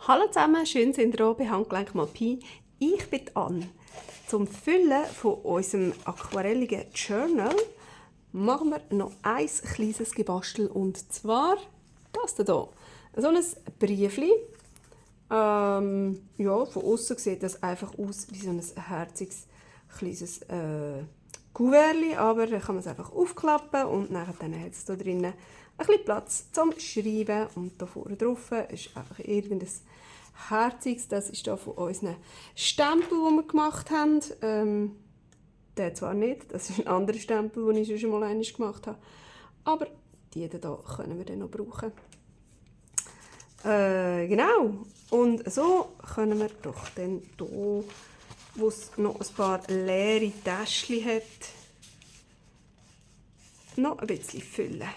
Hallo zusammen, schön sind ihr bei Handgelenk mal Pi. Ich bin Anne. Zum Füllen von unserem aquarelligen Journal machen wir noch ein kleines Gebastel, und zwar das hier. So ein Briefli. Ja, von außen sieht das einfach aus wie so ein herziges kleines Kuvertli, aber dann kann man es einfach aufklappen und dann hat es da drinnen ein bisschen Platz zum Schreiben, und da vorne drauf ist einfach irgendein herziges, das ist da von unseren Stempel, die wir gemacht haben. Der zwar nicht, das ist ein anderer Stempel, den ich schon mal einmal gemacht habe, aber die hier können wir dann noch brauchen. Genau, und so können wir doch dann hier, wo es noch ein paar leere Täschchen hat, noch ein bisschen füllen.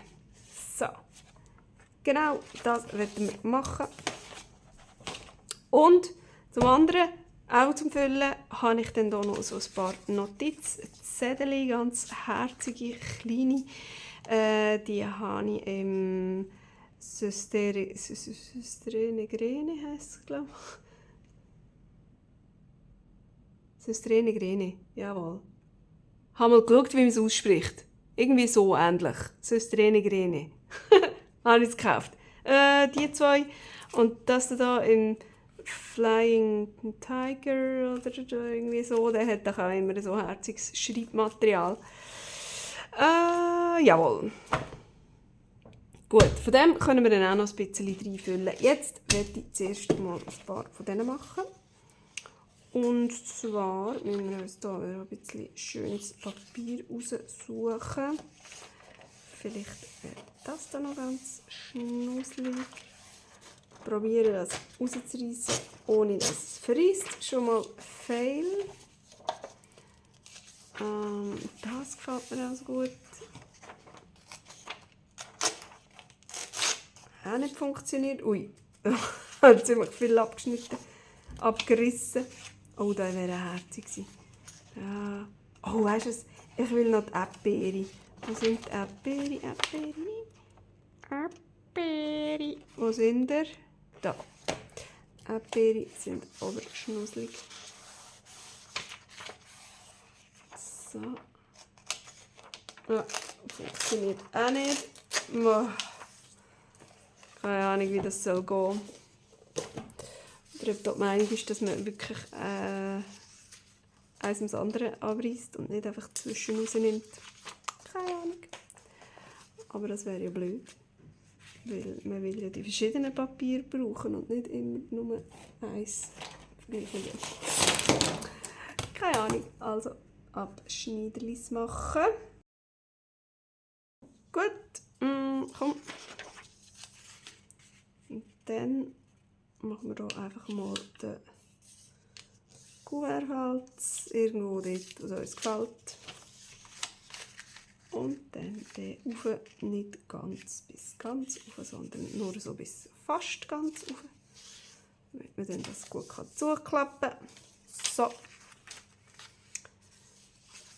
So, genau das werden wir machen. Und zum anderen, auch zum Füllen, habe ich dann hier noch so ein paar Notizzettel, ganz herzige, kleine. Die habe ich im Söstrene Grene, heisst es, glaube ich. Söstrene Grene, jawohl. Ich habe mal geschaut, wie man es ausspricht. Irgendwie so ähnlich. Söstrene Grene. Habe ich es gekauft. Die zwei. Und das da in Flying Tiger oder irgendwie so, der hat auch immer so herziges Schreibmaterial. Jawohl. Gut, von dem können wir dann auch noch ein bisschen reinfüllen. Jetzt werde ich zuerst mal ein paar von denen machen. Und zwar müssen wir uns hier ein bisschen schönes Papier raussuchen. Vielleicht wird das dann noch ganz schnusselig. Probieren das rauszureißen, ohne dass es verreist. Schon mal Fail. Das gefällt mir auch gut. Auch nicht funktioniert. Ui, hat ziemlich viel abgeschnitten, abgerissen. Oh, da wäre herzig gewesen. Ja. Oh, weißt du was? Ich will noch die Erdbeere. Wo sind die Erdbeere? Erdbeere. Wo sind ihr? Da. Erdbeere sind aber schnusselig. So. Ja, funktioniert auch nicht. Keine Ahnung, wie das soll gehen. Oder ob die Meinung ist, dass man wirklich eins ums andere abreißt und nicht einfach zwischen rausnimmt. Keine Ahnung. Aber das wäre ja blöd. Weil man will ja die verschiedenen Papiere brauchen und nicht immer nur eins. Keine Ahnung. Also Abschneiderlis machen. Gut. Komm. Und dann machen wir hier einfach mal den Kuverthals irgendwo dort, wo es uns gefällt. Und dann den rauf, nicht ganz bis ganz rauf, sondern nur so bis fast ganz rauf, damit man dann das gut zuklappen kann. So.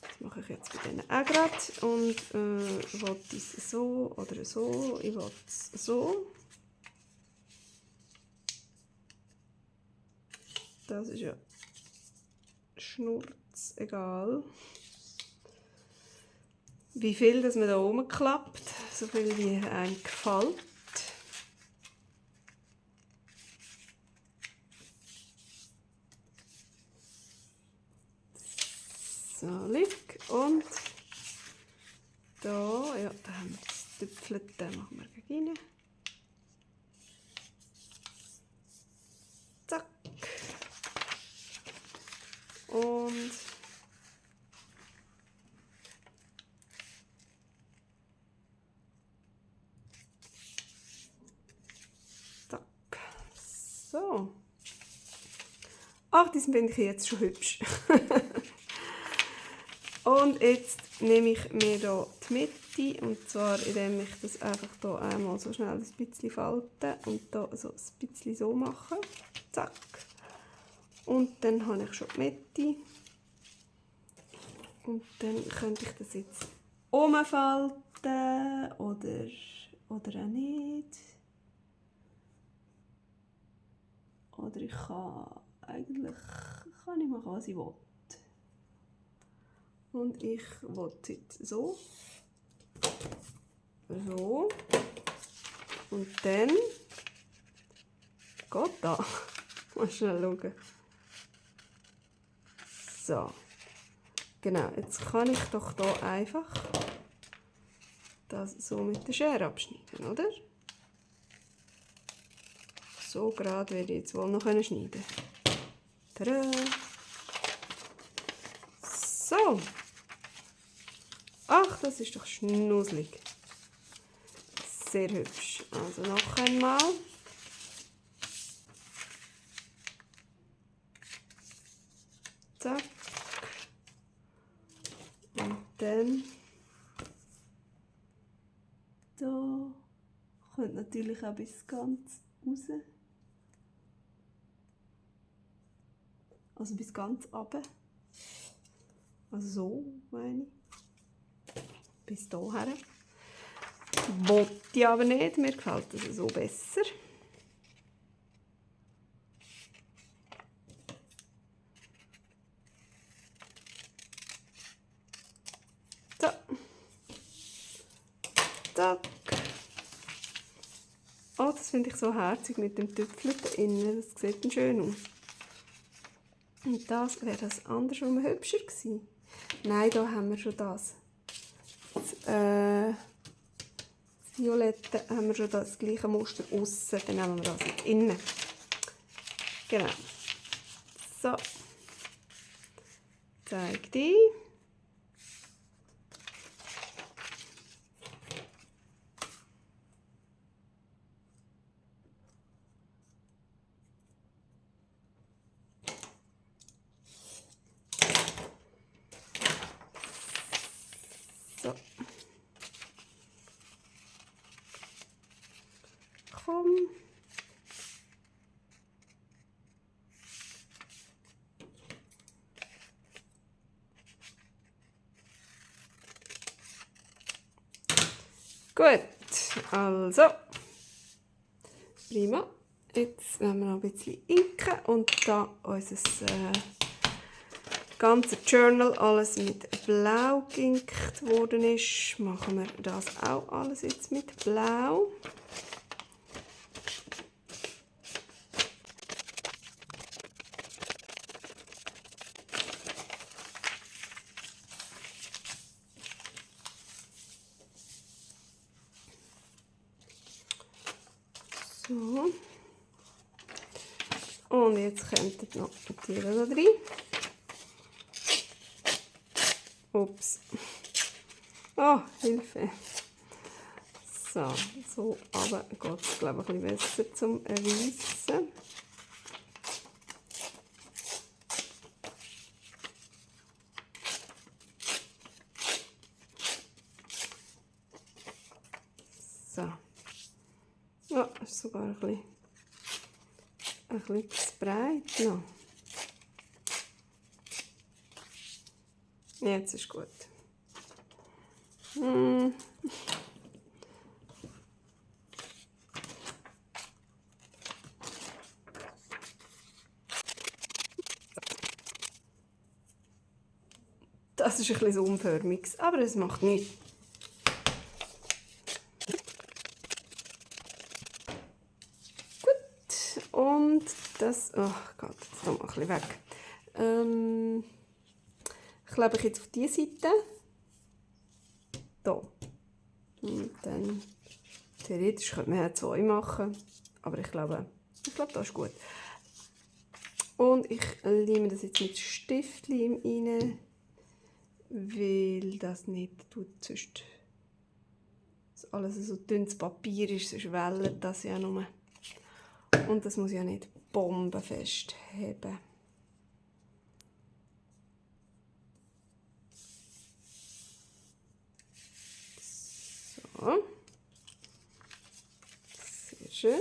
Das mache ich jetzt bei denen auch gerade. Und will ich es so oder so? Ich will es so. Das ist ja schnurz egal. Wie viel dass man da oben klappt, so viel wie einem gefällt. So, lieg. Und da, ja, da haben wir das Tüpfeln, den machen wir gegen rein. Zack. Und zack. So. Ach, diesen finde ich jetzt schon hübsch. Und jetzt nehme ich mir hier die Mitte, und zwar indem ich das einfach hier einmal so schnell ein bisschen falte und hier so ein bisschen so mache. Zack. Und dann habe ich schon die Mitte. Und dann könnte ich das jetzt umfalten oder auch nicht. Oder ich kann eigentlich ich machen, was ich will. Und ich will jetzt so. So. Und dann geht da. Mal schnell schauen. So. Genau, jetzt kann ich doch hier einfach das so mit der Schere abschneiden, oder? So gerade werde ich jetzt wohl noch schneiden können. Tada! So. Ach, das ist doch schnusselig. Sehr hübsch. Also noch einmal. Zack. Und dann da kommt natürlich auch bis ganz raus. Also bis ganz runter. Also so meine ich. Bis hierher. Wollte ich aber nicht. Mir gefällt das so besser. So. Zack. Oh, das finde ich so herzig mit dem Tüpfel da innen. Das sieht schön aus. Und das wäre das andersrum hübscher gewesen. Nein, da haben wir schon das. Das Violette haben wir schon das gleiche Muster aussen. Dann nehmen wir das jetzt innen. Genau. So. Zeig die. So. Komm. Gut, also. Prima. Jetzt werden wir noch ein bisschen inken und da unser ganze Journal alles mit Blau geinkt worden ist, machen wir das auch alles jetzt mit Blau. So. Und jetzt kommt noch die Tiere da drin. Ups. Oh, Hilfe. So, aber geht es, glaube ich, ein bisschen besser zum Erreissen. So. Ja, ist sogar ein bisschen zu breit noch. Jetzt ist gut. Das ist ein bisschen unförmig, aber es macht nichts. Gut, und das... Oh Gott, jetzt noch mal ein bisschen weg. Klebe ich jetzt auf diese Seite. Hier. Und dann... Theoretisch könnte man ja 2 machen, aber ich glaube, das ist gut. Und ich leime das jetzt mit Stiftleim rein, weil das nicht tut, sonst alles so dünnes Papier ist, sonst wellt das ja nur. Und das muss ja nicht bombenfest haben. So. Sehr schön.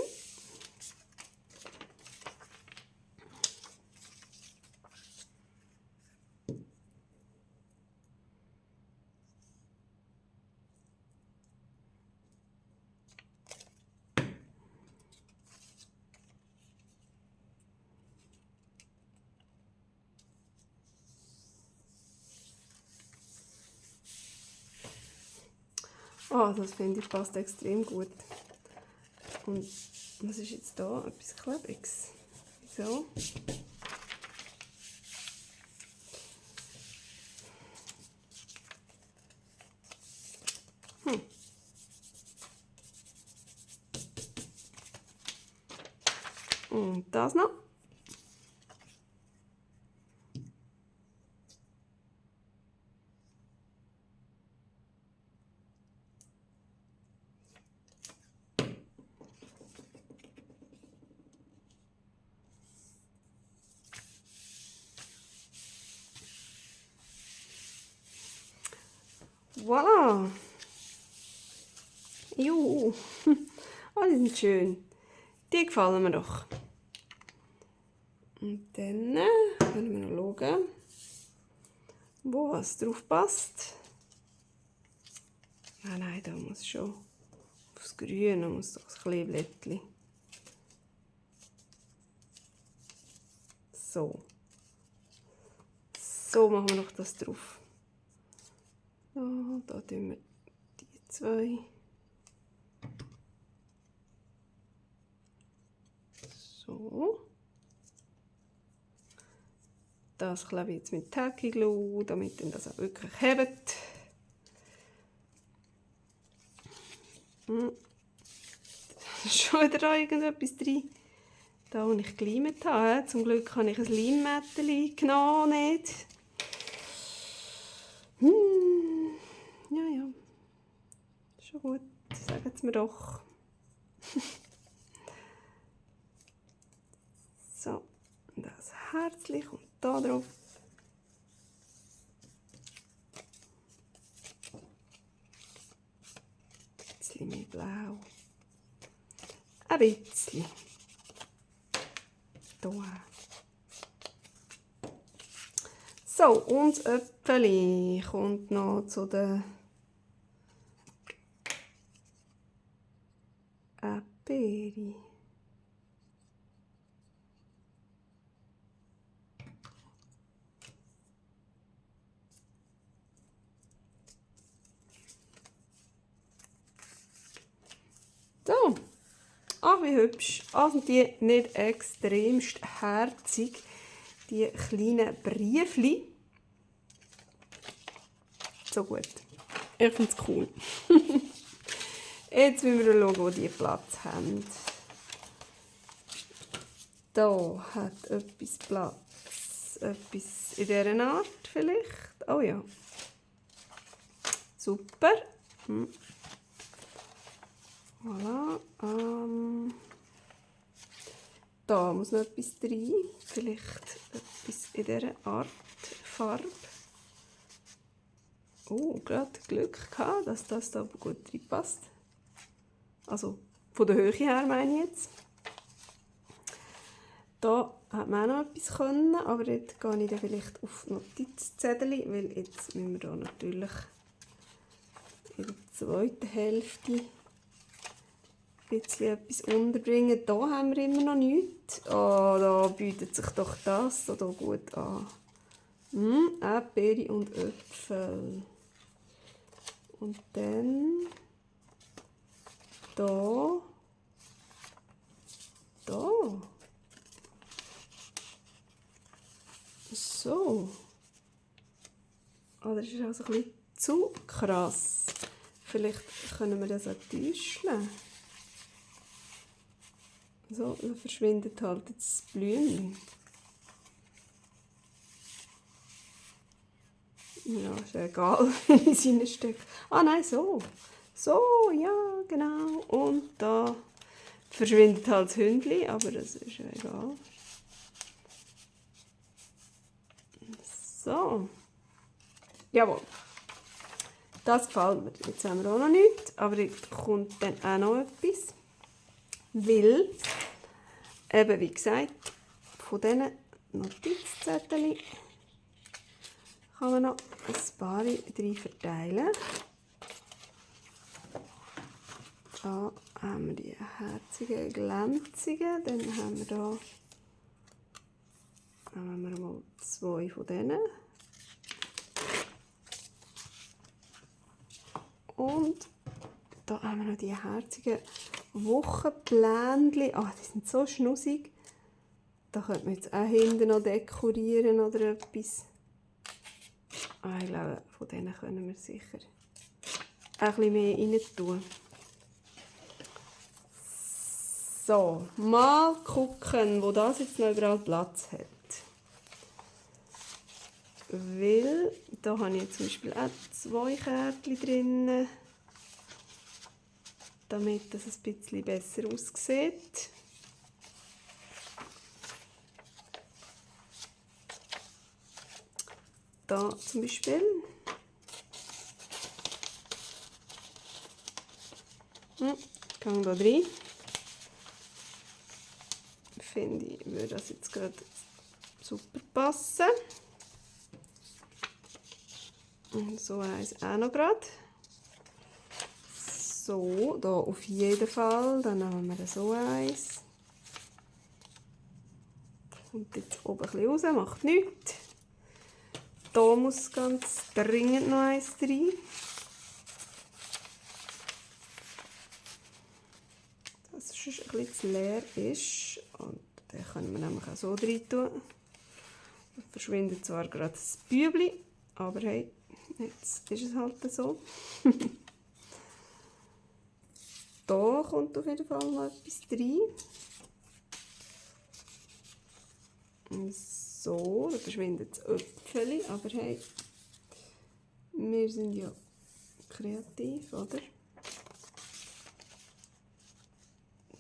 Ah, das finde ich passt extrem gut. Und was ist jetzt da? Etwas Klebriges. So. Und das noch. Voilà! Juhu! Oh, die sind schön. Die gefallen mir doch. Und dann können wir noch schauen, wo was drauf passt. Ah nein, da muss schon aufs Grüne muss doch ein Kleeblättchen. So. So machen wir noch das drauf. Da tun wir die zwei. So. Das klebe ich jetzt mit Tacky Glue, damit ihr das auch wirklich habt. Da ist schon wieder da irgendetwas drin. Da, wo ich geleimt habe. Zum Glück habe ich ein Leimmättchen genommen, nicht. Ja, ja. Schon gut, sagen Sie mir doch. So, das Herzchen kommt da drauf. Ein bisschen mehr blau. Ein bisschen. Hier. So, und das Äpfeli kommt noch zu den Beere. So. Ach, wie hübsch. Also die nicht extremst herzig, die kleinen Briefli. So gut. Ich finde es cool. Jetzt müssen wir schauen, wo die Platz haben. Da hat etwas Platz. Etwas in dieser Art vielleicht. Oh ja. Super. Voilà. Da muss noch etwas rein. Vielleicht etwas in dieser Art Farbe. Oh, gerade Glück gehabt, dass das da gut reinpasst. Also von der Höhe her meine ich jetzt. Da hat man auch noch etwas können, aber jetzt gehe ich dann vielleicht auf Notizzettel, weil jetzt müssen wir da natürlich in der zweiten Hälfte ein bisschen etwas unterbringen. Da haben wir immer noch nichts. Oh, da bietet sich doch das da gut an. Erdbeere und Äpfel. Und dann da. So. Oh, das ist also ein bisschen zu krass. Vielleicht können wir das auch täuschen. So, dann verschwindet halt das Blümchen. Ja, ist ja egal, in seinen Stück. Ah nein, so. So, ja, genau. Und da verschwindet halt das Hündchen, aber das ist ja egal. So. Jawohl. Das gefällt mir. Jetzt haben wir auch noch nichts, aber jetzt kommt dann auch noch etwas. Weil, eben wie gesagt, von diesen Notizzetteln kann man noch ein paar drin verteilen. Da haben wir die herzigen, glänzigen. Dann haben wir da mal 2 von denen. Und da haben wir noch die herzigen Wochenpländchen. Ah, die sind so schnussig. Da könnte man jetzt auch hinten noch dekorieren oder etwas. Ah, ich glaube, von denen können wir sicher ein bisschen mehr rein tun. So, mal gucken, wo das jetzt noch überall Platz hat. Weil, da habe ich zum Beispiel auch 2 Kärtchen drin, damit das ein bisschen besser aussieht. Da zum Beispiel. Gang da rein. Finde ich, würde das jetzt gerade super passen. Und so eins auch noch gerade. So, da auf jeden Fall. Dann nehmen wir so eins. Kommt jetzt oben ein bisschen raus, macht nichts. Da muss ganz dringend noch eins rein. Dass es ein bisschen zu leer ist. Und den können wir nämlich auch so rein tun. Da verschwindet zwar gerade das Bübli, aber hey, jetzt ist es halt so. Da kommt auf jeden Fall noch etwas rein. So, da verschwindet das Äpfel, aber hey, wir sind ja kreativ, oder?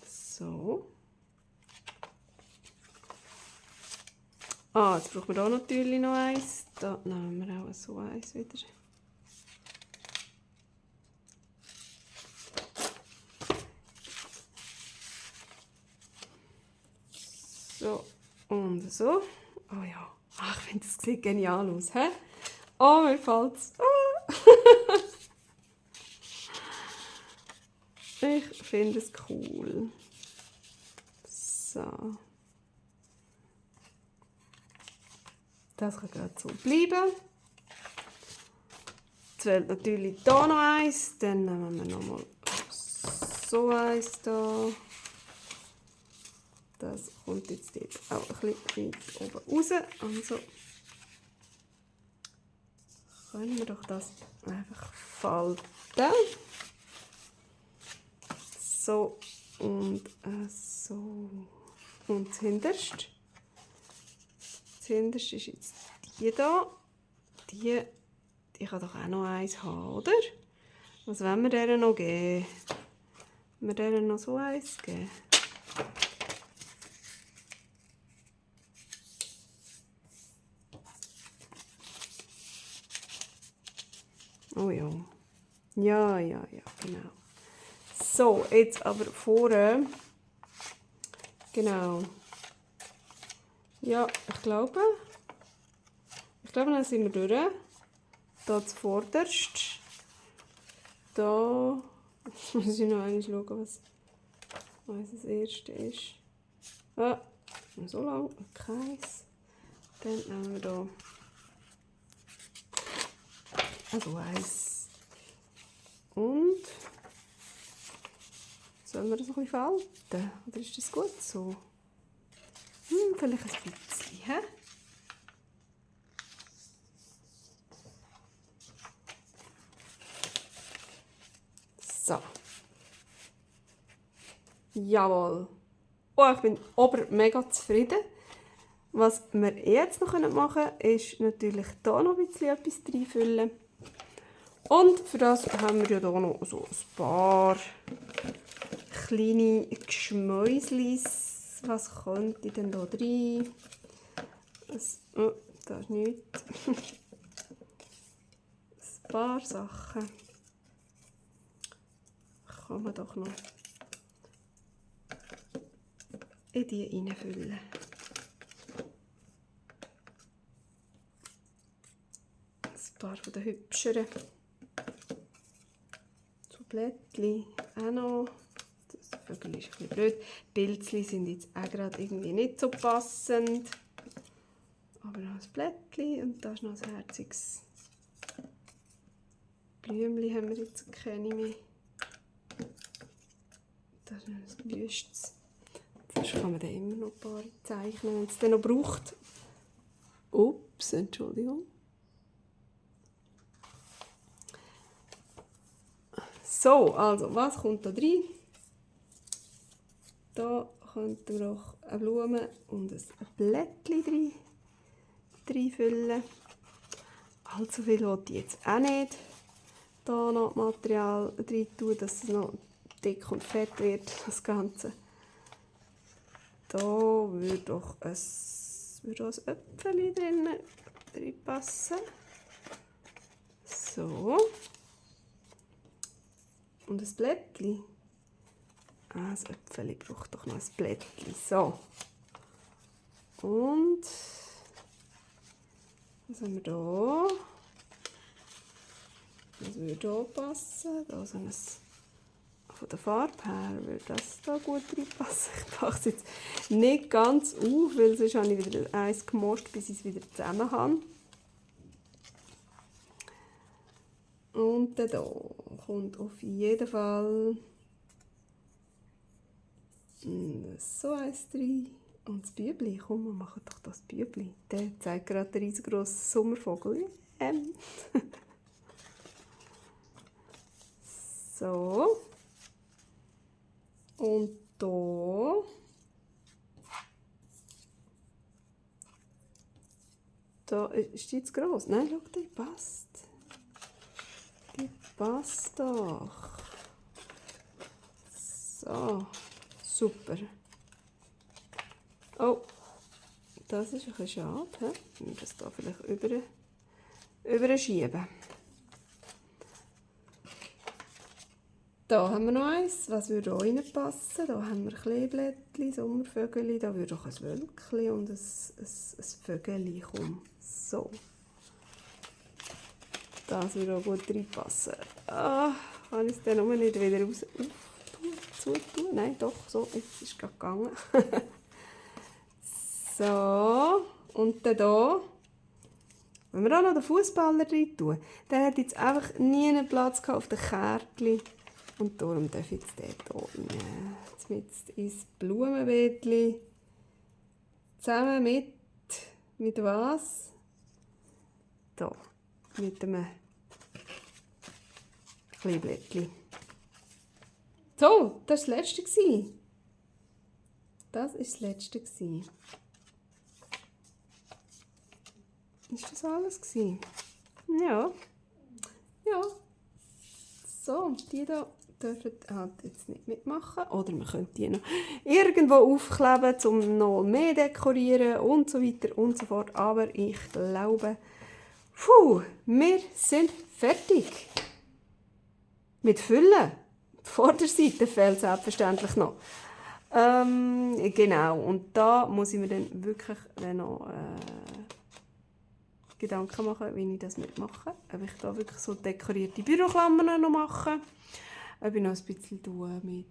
So. Ah, jetzt brauchen wir hier natürlich noch eins. Da nehmen wir auch so eins wieder. So und so. Oh ja, ach, ich finde, das sieht genial aus. He? Oh, mir fällt es. Ich finde es cool. So. Das kann gerade so bleiben. Jetzt fehlt natürlich hier noch eins. Dann nehmen wir nochmal so eins da. Das kommt jetzt dort auch ein bisschen oben raus. Also können wir doch das einfach falten. So und so. Und das Hinterste. Das Hinterste ist jetzt die hier. Die kann doch auch noch eins haben, oder? Was wollen wir der noch geben? Wollen wir der noch so eins geben? Oh ja. Ja, genau. So, jetzt aber vorne. Genau. Ja, ich glaube, dann sind wir durch. Da zuvorderst. Da muss ich noch einmal schauen, was das erste ist. Ah, so lang, keins. Dann nehmen wir da also eins. Und sollen wir das noch ein bisschen falten? Oder ist das gut so? Vielleicht ein bisschen, hä? So. Jawohl. Oh, ich bin mega zufrieden. Was wir jetzt noch machen können, ist natürlich hier noch ein bisschen etwas reinfüllen. Und für das haben wir ja hier noch so ein paar kleine Geschmäuslis. Was könnte denn da rein? Oh, da ist nichts. Ein paar Sachen kann man doch noch in die reinfüllen. Ein paar von den hübscheren. So Blättchen auch noch. Das Vögel ist ein bisschen blöd. Pilzchen sind jetzt auch gerade irgendwie nicht so passend. Aber noch ein Blättchen und da ist noch ein herziges Blümchen, haben wir jetzt keine mehr. Das ist ein wüstes. Sonst kann man dann immer noch ein paar zeichnen, wenn es dann noch braucht. Ups, Entschuldigung. So, also, was kommt da rein? Da könnten wir auch eine Blume und ein Blättchen reinfüllen. Allzu viel will ich jetzt auch nicht. Da noch Material rein tun, dass es noch dick und fett wird, das Ganze. Da würde auch ein Äpfel drin passen. So. Und ein Blättchen. Das Äpfel braucht doch noch ein Blättchen. So. Und was haben wir da? Das würde hier passen. Da so ein, von der Farbe her würde das da gut reinpassen. Ich mache es jetzt nicht ganz auf, weil sonst habe ich wieder eins gemoscht, bis ich es wieder zusammen habe. Und dann hier kommt auf jeden Fall so eins rein. Und das Bübli, komm, wir machen doch das Bübli. Der zeigt gerade den riesengroßen Sommervogel. So. Und hier. Da ist die jetzt gross. Nein, schau, die passt. Die passt doch. So. Super. Oh, das ist ein bisschen schade. Ich muss das hier vielleicht überschieben. Da haben wir noch eins. Was würde hier reinpassen? Da haben wir Kleeblättchen, Sommervögel. Da würde auch ein Wölkchen und ein Vögel kommen. So. Das würde auch gut reinpassen. Kann ich es dann nur nicht wieder raus zutun? Nein, doch, so. Jetzt ist es gerade gegangen. So. Und dann hier. Wenn wir auch noch den Fußballer rein tun, der hat jetzt einfach nie einen Platz auf den Kärtchen. Und darum darf ich jetzt den hier rein. Jetzt ins Blumenbeetchen. Zusammen mit was? Hier. Mit einem Kleeblättchen. So, das war das Letzte. Das war das Letzte. Ist das alles gewesen? Ja. Ja. So, die hier dürfen halt jetzt nicht mitmachen. Oder man könnte die noch irgendwo aufkleben, um noch mehr dekorieren und so weiter und so fort. Aber ich glaube, wir sind fertig. Mit Füllen. Die Vorderseite fehlt selbstverständlich noch. Genau, und da muss ich mir dann wirklich noch Gedanken machen, wie ich das mitmache. Ob ich da wirklich so dekorierte Büroklammern noch mache. Ob ich noch ein bisschen tue mit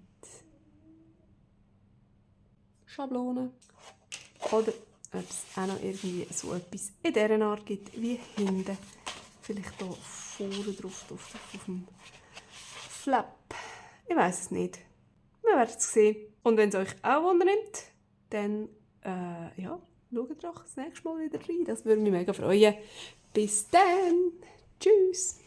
Schablonen. Oder ob es auch noch irgendwie so etwas in dieser Art gibt, wie hinten. Vielleicht hier vorne drauf auf dem Flap. Ich weiß es nicht. Wir werden es sehen. Und wenn es euch auch wundernimmt, dann ja, schaut doch das nächste Mal wieder rein. Das würde mich mega freuen. Bis dann. Tschüss.